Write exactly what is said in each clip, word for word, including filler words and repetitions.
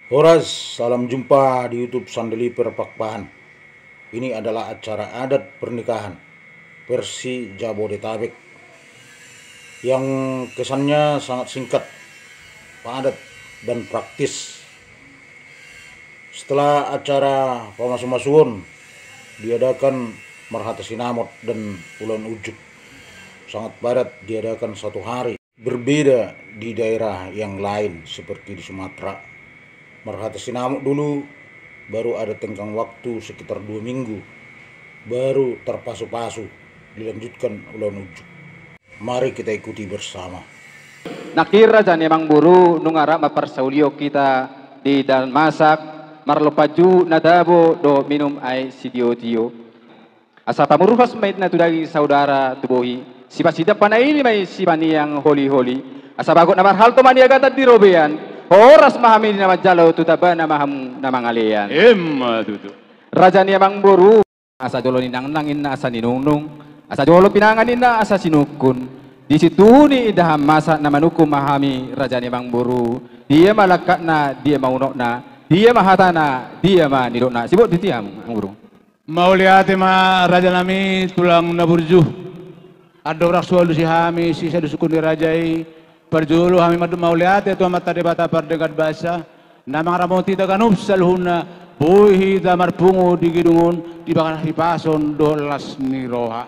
Horas, salam jumpa di YouTube Sandeliper Pakpahan. Ini adalah acara adat pernikahan versi Jabodetabek yang kesannya sangat singkat, padat, dan praktis. Setelah acara pamasu-masuon diadakan marhata sinamot dan ulaon unjuk, sangat padat, diadakan satu hari. Berbeda di daerah yang lain seperti di Sumatera, marhata sinamot dulu, baru ada tenggang waktu sekitar dua minggu, baru tarpasu-pasu, dilanjutkan ulaon unjuk. Mari kita ikuti bersama. Nangkin raja ni amangboru, nunga rap ma parsaulion hita di dalan masak, marlompan juhut na tabo dohot minum aek sitio-tio. Asa pamuruhas ma inna tu daging, saudara tu bohi, sipasindak panaili ma i, sipaniang holi-holi. Asa bagot na marhalto ma niagatan di robean, horas ma hami na manjalo, tu tabana ma hamu na mangalean. Emma tutu. Raja ni amangboru. Asa jolo ninangnang inna asa ninungnung, asa jolo pinangan inna asa sinungkun. Di situtu ni indahan masak na manungkun ma hami, raja ni amangboru. Dia ma langkatna, dia ma unokna, dia ma hatana, dia ma nidokna. Siboan di hamu, amangboru. Mauliate ma raja nami, tulang na burju. Andorang so alusi hami sisa di sungkun ni raja i, parjolo hami mandok mauliate tu Amanta Debata pardenggan basa, na mangaramoti hita ganup saluhutna, boi hita marpungu di gedung on, di bagas hahipason dohot las ni roha.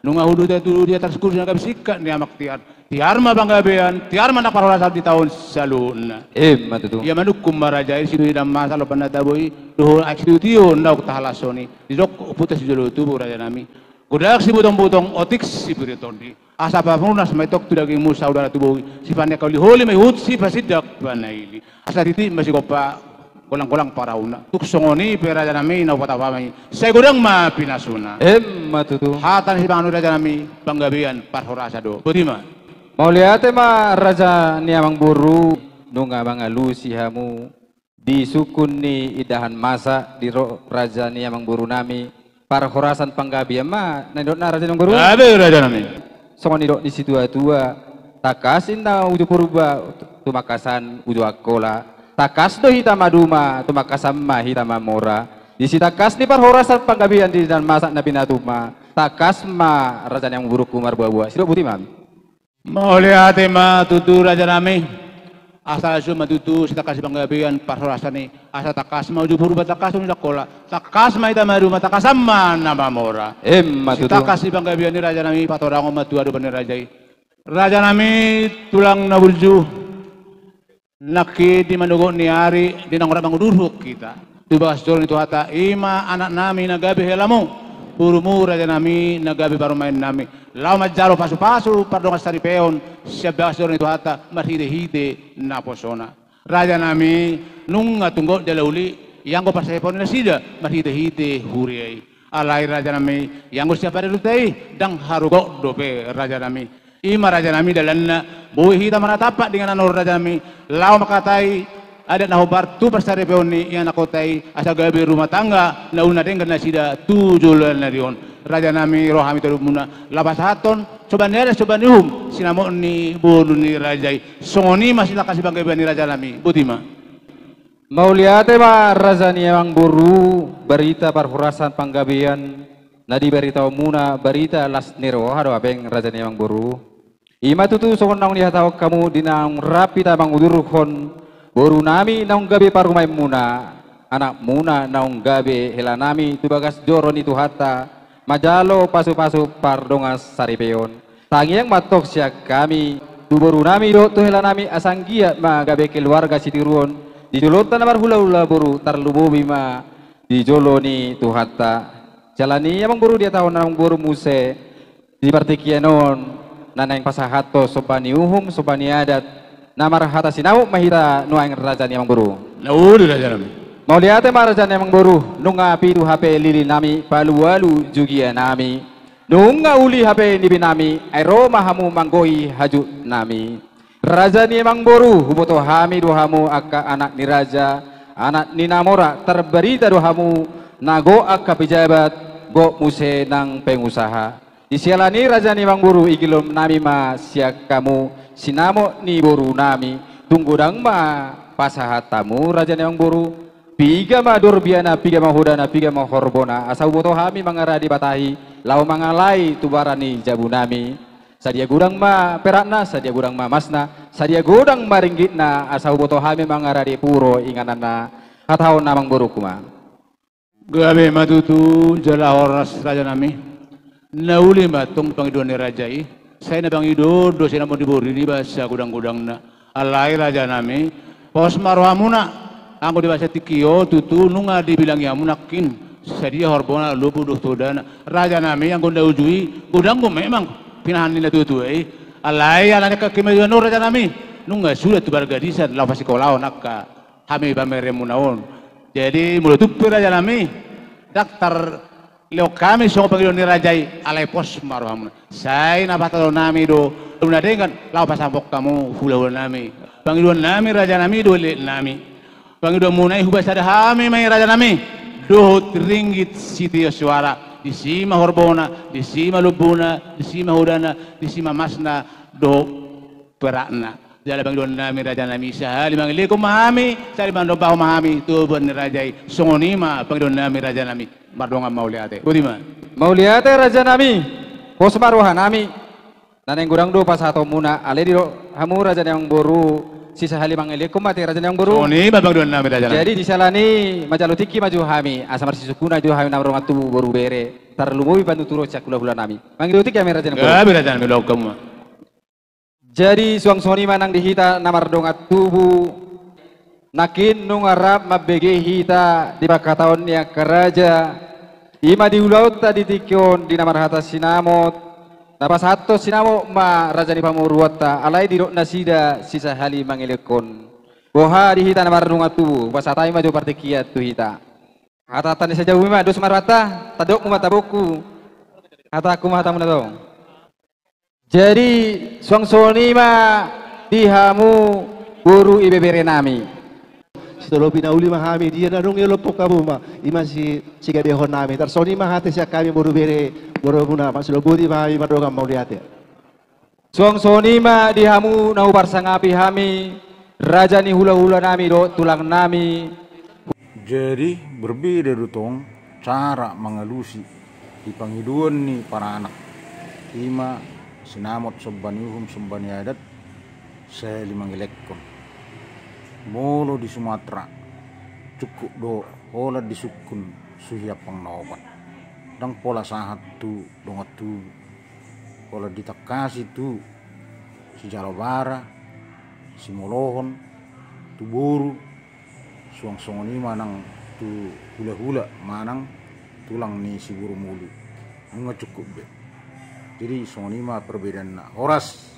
Nunga huduta tu dia tarsungkun, na gabe singkat ni amak tiar. Tiar ma panggabean, tiar ma nang parhorasan di taon saluhutna. Emma tutu. Ia manungkun ma raja i, sinuhi dan masa lompan na tabo i, dohot aek sitio-tio naung tahalashon i. Didok ompunta sijolo tubu, raja nami. Godang sibutong-butong, otik sipir ni tondi. Asa pamuruhas ma i tong tu dagingmu, saudara tu bohi. Sipaniang holi-holi ma i huhut sipasindak panaili. Asa titi ma sigompa, golang-golang parauna. Tung songon i pe raja nami na hupatau hami, sai godang ma pinasuna. Emma tutu. Hata na sipanganon raja nami, panggabean parhorasan do. Boti ma. Mauliate ma raja ni amangboru, nunga mangalusi hamu di sungkun ni indahan masak, didok raja ni amangboru nami, parhorasan panggabean ma na nidokna, raja ni amangboru. Gabe, raja nami. Songon nidok ni situa-tua, tangkas inna uju Purba, tumangkasan uju Angkola. Tangkas do hita maduma, tumangkasan ma hita mamora. Di sitangkas ni parhorasan panggabean di indahan masak na pinatuma, tangkas ma raja ni amangborungku marboa-boa. Sidok boti ma. Mauliate ma tutu, raja nami. Asa las ma tutu sitangkas ni panggabean parhorasan i. Asa tangkas ma uju Purba, tangkas uju Angkola. Tangkas ma hita maduma, tangkasan ma na mamora. Emma tutu. Sitangkas ni panggabean i, raja nami, patorangon ma tu adopan ni raja i. Raja nami, tulang na burju. Nangkin di manogot ni ari, di naung rap mangudurhon hita tu bagas joro ni Tuhanta, i ma anak nami na gabe helamu, borumu, raja nami, na gabe parumaen nami, laho manjalo pasu-pasu pardongan saripeon sian bagas joro ni Tuhanta marhite-hite naposona. Raja nami, nunga tung gok jala uli, ianggo parsaripeon nasida marhite-hite huria i. Alai, raja nami, ianggo sian parelunta i, ndang haru gok dope, raja nami. I ma, raja nami, dalanna, boi hita marnatampak di inganan on, raja nami, laho mangkatai adat na hombar tu parsaripeon ni ianakhonta i, asa gabe rumah tangga na uli na denggan nasida tu joloan ni ari on. Raja nami, ro hami tu adopmuna, laho pasahathon somba ni adat, somba ni uhum, sinamot ni boru ni raja i. Songon i ma sitangkas ni panggabean i, raja nami. Boti ma. Mauliate ma raja ni amangboru, barita parhorasan panggabean na dibaritaonmuna, barita las ni roha do hape, raja ni amangboru. I ma tutu songon naung nihatahon hamu di naung rap hita mangudurhon boru nami naung gabe parumaenmuna, anakmuna naung gabe hela nami tu bagas joro ni Tuhanta, manjalo pasu-pasu pardongan saripeon. Tangiang ma antong sian hami tu boru nami dohot tu hela nami, asa anggiat ma gabe keluarga sitiruon di jolonta na marhula-hula boru, tarlumobi ma di jolo ni Tuhanta. Jala ni amangboru, dihatahon amangboru muse di partingkian on, na naeng pasahathon somba ni uhum, somba ni adat, na marhata sinamot ma hita nuaeng, raja ni amangboru. Na uli, raja nami. Mauliate ma, raja ni amangboru, nunga pitu hape lili nami, palu-alu jugia nami. Nunga uli hape nipi nami, ai ro ma hamu manggohi hajut nami. Raja ni amangboru, huboto hami do hamu angka anak ni raja, anak ni na mora, tarbarita do hamu na gok angka pejabat, gok muse nang pengusaha. Di siala ni i, raja ni amangboru, igilom nami ma sian hamu sinamot ni boru nami, tung godang ma Pasahat hamu raja ni amangboru, piga ma dorbiana, piga ma hodana, piga ma horbona, asa huboto hami mangarade batahi, laho mangalai tu bara ni jabunami. Sadia godang ma perakna, sadia godang ma emasna, sadia godang ma ringgitna, asa huboto hami mangarade puro ingananna. Hatahon amangborungku ma. Gabe ma tutu jala horas rajanami. Na uli ma tong pangidoan ni raja i. Sai na pangidoan do sinamot ni borini basa godang-godangna. Alai rajanami, pos ma rohamuna. Anggo di basa tingki on tutu nunga dibilangi hamu nangkin sadia horbona, lombu dohot hodana. Rajanami, anggo na uju i godang do memang pinahan ni natuatua i. Alai ala ni angka kemajuan on rajanami, nunga suda tu pargadisan laho pasikolahon angka hami pameremuna on. Jadi molo tung pe rajanami, ndang tarlehon hami songon pangidoan ni raja i, alai pos ma rohamuna. Sai na pahatahononnami do, na denggan laho pasahathon hamu hulahulanami. Pangidoannami rajanami do leleknami. Pangidoanmuna i hubasahon hami ma i rajanami dohot ringgit sitio soara. Disi ma horbona, disi ma lombuna, disi ma hodana, disi ma emasna dohot perakna. Jala pangidoannami rajanami, sahali mangelekhon ma hami, sahali mandombahon ma hami tu oban ni raja i. Songon i ma pangidoannami rajanami. Mardongan mauliate. Boti ma. Mauliate rajanami. Pos ma rohanami. Na naeng godang do pasahatonmuna, alai didok hamu raja ni amangboru, sisahali mangelekhon ma ate raja ni amangboru. Songon i ma pangidoannami rajanami. Jadi di sala ni i manjalo tingki ma jo hami, asa marsisungkunan jo hami na mardongan tubu boru bere, tarlumobi panuturi sian hulahulanami. Mangido tingki hami raja ni amangboru. Gabe rajanami, dohon hamu ma. Jadi suang songon i ma nang di hita na mardongan tubu, nangkin nunga rap mambege hita di pangkataion ni angka raja, i ma di ulaonta di tingki on di na marhata sinamot, na pasahathon sinamot ma raja ni pamoruonta, alai didok nasida sisahali mangelekhon. Boha di hita na mardongan tubu, pasahat hami ma jo partingkian tu hita. Hata-hata ni sajabu i ma, dos ma rohanta, tandokmu ma tabokku. Hataku ma hatamuna tong. Jadi suang songon i ma di hamu boru ibeberenami. Sitolopi na uli ma hami, dia na dung i lompok hamu ma, i ma si, sigabehonnami. Tarsongon i ma hata sian hami boru bere, borumuna, ma siloboti ma hami mardongan mauliate. Suang songon i ma di hamu na huparsangapi hami, raja ni hulahulanami dohot tulangnami. Jadi berbeda do tong cara mangalusi di pangidoan ni paranak, i ma sinamot somba ni uhum somba ni adat, sahali mangelekhon. Molo di Sumatera cukup do holan disungkun suhi ampang na opat. Ndang pola sahat tu dongan tubu. Holan ditangkasi tu sijalobara, simolohon, tu boru, suang songon i ma nang tu hulahula manang tulang ni siboru mulu. Nunga cukup be. Jadi songon i ma perbedaanna. Horas.